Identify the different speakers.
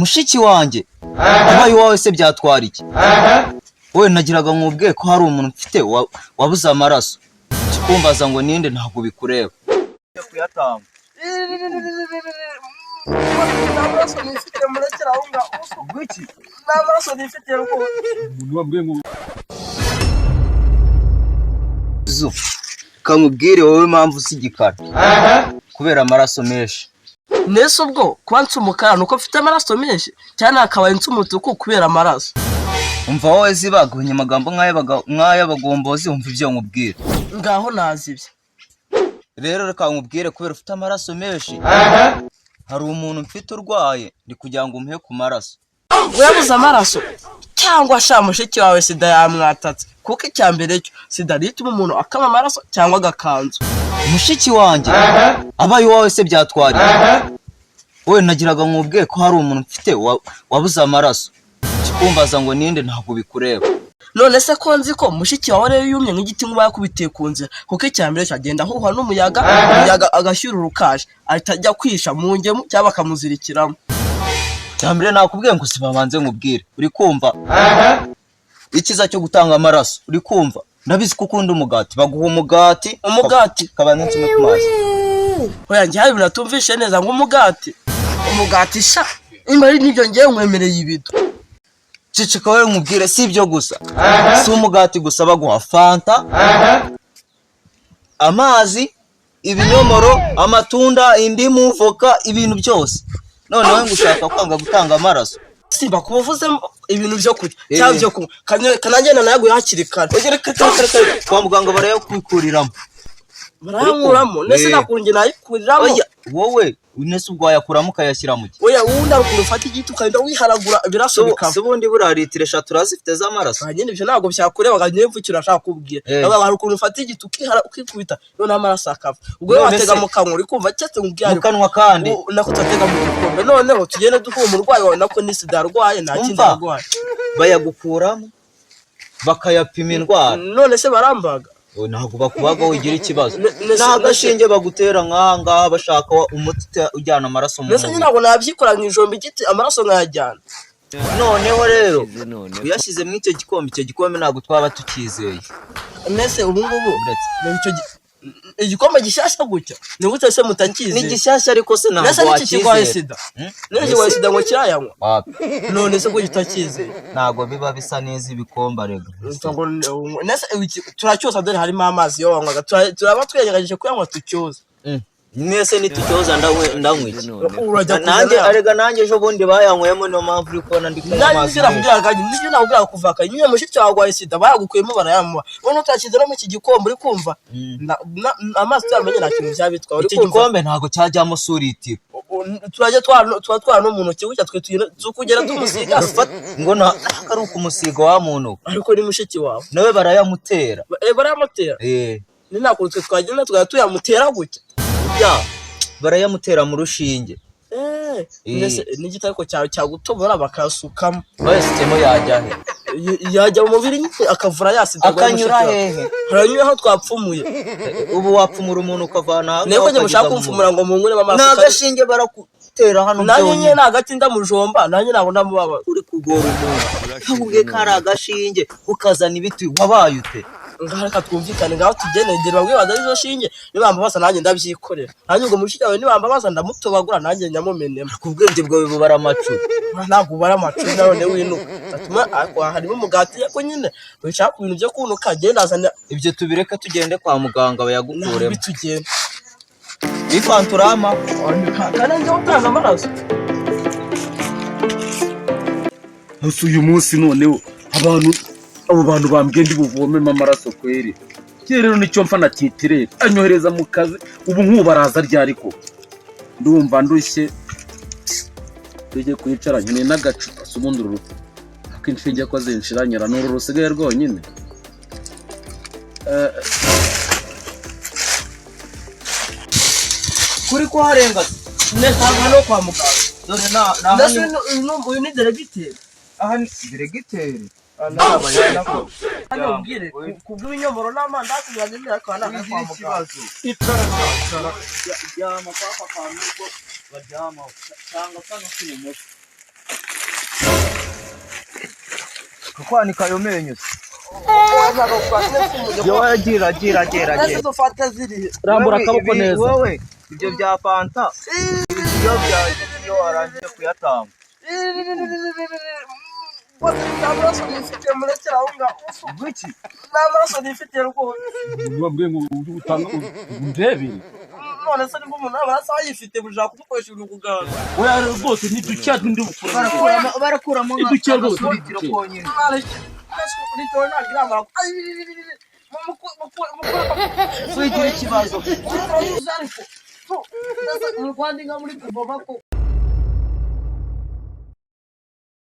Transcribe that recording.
Speaker 1: Mushiki wanjye, abaye iwawe se byatwara iki? Wowe nagiraga nkubwiye ko hari umuntu mfite wabuze amaraso. Kumbaza ngo ninde ntabwo bikureba. Kuyatanga.
Speaker 2: Nta maraso nifitiye, murekere aho ngaho.
Speaker 1: Gwiki?
Speaker 2: Nta maraso nifitiye rwose.
Speaker 3: Umuntu wambwiye ngo
Speaker 1: Zu. Kamubwire wowe impamvu usa igikara. Kubera amaraso menshi.
Speaker 2: Nese ubwo kuba nsa umukara nuko mfite amaraso menshi, cyangwa nakabaye nsa umutuku kubera amaraso?
Speaker 1: Umva wowe, zibagunya amagambo nk'ay'abagombozi, umva ibyo nkubwira.
Speaker 2: Ngaho nazibye.
Speaker 1: Rero reka nkubwire, kubera ufite amaraso menshi, hari umuntu mfite urwaye, ndi kugira ngo umuhe ku maraso.
Speaker 2: Urabuze amaraso, cyangwa sha mushiki wawe sida yamwatatse, kuko icya mbere cyo sida niyo ituma umuntu akama amaraso cyangwa agakanzu.
Speaker 1: Mushiki wanjye, abaye iwawe se byatwara iki? Wowe nagiraga nkubwiye ko hari umuntu mfite wabuze amaraso. Kumbaza ngo ninde ntabwo bikureba.
Speaker 2: None se ko nzi ko mushiki wawe rero yumye nk'igiti nkuba yakubitiye ku nzira, kuko icya mbere cyo agenda ahuhwa n'umuyaga, umuyaga agashyura urukaje, ahita ajya kwisha mu ngemu cyangwa bakamuzirikiramo.
Speaker 1: Cyambere nakubwiye ngo sibabanze nkubwire, uri kumva? Icyiza cyo gutanga amaraso, uri kumva? Ndabizi ko ukunda umugati, baguha umugati.
Speaker 2: Umugati?
Speaker 1: Kabanza nsome ku mazi.
Speaker 2: Oya, njye hari ibintu natumvishe neza, ngo umugati? Umugati sha, nimba ari nibyo ngewe nkwemereye ibido.
Speaker 1: Ceceka wowe nkubwire, si ibyo gusa, si umugati gusa, baguha fanta, amazi, ibinyomoro, amatunda, indimu, voka, ibintu byose. Noneho ngo ushaka kwanga gutanga amaraso?
Speaker 2: Simba kuba uvuze ibintu byo kurya cyangwa byo kunywa, kanagenda nayaguye hakiri kare.
Speaker 1: Oya, reka reka reka, kwa muganga barayakwikuriramu.
Speaker 2: Barayankuramo? Nese nta njye nayikuriramo?
Speaker 1: Oya, wowe nese ubwo wayakuramo ukayashyira mu ki?
Speaker 2: Oya, wundi hari ukuntu ufata igiti ukagenda wiharagura ibiraso bikava.
Speaker 1: Si ubundi buriya litiro 3 urazifite z'amaraso?
Speaker 2: Ah, nyine ibyo ntabwo byakureba, ngewe mvukira ashaka kubwira. Ntabwo hari ukuntu ufata igiti ukihara, ukikubita, noneho amaraso akava. Ubwo rero
Speaker 1: None
Speaker 2: watega
Speaker 1: se-
Speaker 2: mu kanwa, uri kumva? Cyetse nkubwira
Speaker 1: Mu kanwa kandi?
Speaker 2: Nako turatega mu gikombe, noneho tugende duha umurwayi wawe, nako ni sida arwaye, nta kindi
Speaker 1: Umva.
Speaker 2: arwaye.
Speaker 1: Bayagukuramo bakayapima indwara.
Speaker 2: None se barambaga?
Speaker 1: Oh, ntabwo bakubaga, ugira ikibazo.
Speaker 2: Nta
Speaker 1: agashinge bagutera nk'aha ngaha, bashaka umuti ujyana amaraso mu
Speaker 2: Mbese nyine
Speaker 1: mubiri.
Speaker 2: Ntabwo nabyikora mu ijombo igiti, amaraso nkayajyana.
Speaker 1: Noneho rero uyashyize muri icyo gikombe, icyo gikombe ntabwo twaba tukizeye.
Speaker 2: Mbese ubu ngubu
Speaker 1: Uretse.
Speaker 2: reba icyo igikombe gishyashya gutya, ni gute se mutakizi?
Speaker 1: Ni gishyashya, ariko se ntabwo
Speaker 2: Mbese n'iki kirwaye
Speaker 1: wakizera.
Speaker 2: sida?
Speaker 1: Hmm?
Speaker 2: N'iki kirwaye sida ngo kirayanywa?
Speaker 1: Wapi.
Speaker 2: None se ko utakizeye?
Speaker 1: Ntabwo biba bisa neza ibikombe arega.
Speaker 2: Ngo nese turacyoza, dore harimo amazi yo wanywaga. Turaba twiyagerageje kuyanywa, tucyoza.
Speaker 1: Mwese nitucyoza ndanywa iki?
Speaker 2: Urajya
Speaker 1: Nanjye
Speaker 2: kuzana
Speaker 1: arega, nanjye ejo bundi bayanyweyemo, niyo mpamvu uri kubona ndi kunywa
Speaker 2: Nanjye
Speaker 1: amazi
Speaker 2: nibyo
Speaker 1: menshi.
Speaker 2: nakubwiraga, nibyo nakubwiraga kuva kare nyine. Mushiki wawe arwaye sida, bayagukuyemo barayamuha, none utashyize no mu iki gikombe, uri kumva? Amazi tuyamenye, nta kintu byaba bitwaye, uri
Speaker 1: Iki
Speaker 2: kumva?
Speaker 1: gikombe ntabwo cyajyamo suritiro.
Speaker 2: Turajya tuba twara no mu ntoki gutya, twe tukugera tumusiga.
Speaker 1: Ngo ntabwo ari ukumusiga wa muntu.
Speaker 2: Ariko ni mushiki wawe.
Speaker 1: Nawe barayamutera.
Speaker 2: Barayamutera?
Speaker 1: Eh.
Speaker 2: Ni nta kuntu twe twagenda tukajya tuyamutera gutya?
Speaker 1: Ya, barayamutera mu rushinge.
Speaker 2: Mbese n'igiti ariko cyawe cyagutobora bakayasukamo?
Speaker 1: Bayasukemo yajya he?
Speaker 2: Yajya mu mubiri nyine akavura ya sida arwaye
Speaker 1: Akanyura
Speaker 2: mushiki wawe.
Speaker 1: hehe?
Speaker 2: Haranyura aho twapfumuye.
Speaker 1: Ubu wapfumura umuntu ukavana aha
Speaker 2: Nayo ko
Speaker 1: ngaha
Speaker 2: njye mushaka
Speaker 1: ukageza mu
Speaker 2: kumfumura ngo munkuremo
Speaker 1: mubiri.
Speaker 2: amaraso?
Speaker 1: Ni agashinge barakutera hano
Speaker 2: Nanjye nyine
Speaker 1: byonyine.
Speaker 2: ni agati ndamujomba, nanjye ntabwo ndamubabaza.
Speaker 1: Uri kugora umuntu, nkakubwiye ko ari agashinge ukazana ibiti, wabaye ute?
Speaker 2: Ngaho reka twumvikane, ngaho tugende, ngera bamwe baza izo shinge, nibambabaza nanjye ndabyikorera, nanjye ubwo mushiki wawe nibambabaza ndamutobagura, nanjye nyamumenemo.
Speaker 1: Ku bwenge bwawe bubara amacuri.
Speaker 2: Ntabwo ubara amacuri, none winuka atuma, ariko harimo umugati, ariko nyine wishaka ku bintu byo kunuka, genda azana.
Speaker 1: Ibyo tubireke, tugende kwa muganga bayagukuremo.
Speaker 2: Nabi tugenda.
Speaker 1: Ifanta urampa?
Speaker 2: Kandi njye utanga amaraso.
Speaker 3: Gusa uyu munsi noneho abantu, abo bantu bambwiye ndi buvomemo amaraso kweri. Kera rero nicyo mfa na titirere anyohereza mu kazi, ubu nk'ubu araza ryari? Ko ndumva ndushye, tujye kwicara, nkeneye n'agacupa. Si ubundi uru ariko inshinge ko zinshiranyira, ni uru rusigaye rwonyine.
Speaker 1: Kuri kuharenga.
Speaker 2: Neza no kwa muganga.
Speaker 1: Dore na
Speaker 2: Mbese uyu ni deregiteri?
Speaker 1: Aha ni diregiteri.
Speaker 2: Hano ubwire kubw'ibinyomoro n'amandazi biranyemerera, ariko aha ntabwo ari kwa muganga.
Speaker 3: Icara, icara.
Speaker 1: Ryama kwaka kantu ko baryamaho, cyangwa kano k'ibumoso. Kukwanika ayo menyo se.
Speaker 2: Wazaga gufata
Speaker 1: Wowe gira gira gira
Speaker 2: nese
Speaker 1: gira.
Speaker 2: izo fanta zirihe?
Speaker 3: Rambura
Speaker 1: Wowe,
Speaker 3: akaboko neza.
Speaker 1: Wowe ibyo bya fanta ibyo bya iyo warangije kuyatanga.
Speaker 2: Bose nta maraso nifitiye, murekere aho ngaho.
Speaker 1: Gwiki?
Speaker 2: Nta maraso nifitiye rwose.
Speaker 3: Wambwiye ngo utanga ndebere.
Speaker 2: None se nibwo umuntu nta maraso aba yifite, bushaka kumukoresha ibintu kuganga?
Speaker 3: Oya rwose, ni duke ndi bukure.
Speaker 1: Barakuramo barakuramo nka
Speaker 3: Iduke rwose,
Speaker 1: agasuritiro
Speaker 3: iduke.
Speaker 1: konyine.
Speaker 2: Litiro ntabwo iramara.
Speaker 1: Wigira ikibazo.
Speaker 2: Mu Rwanda inka muri kuvoma ko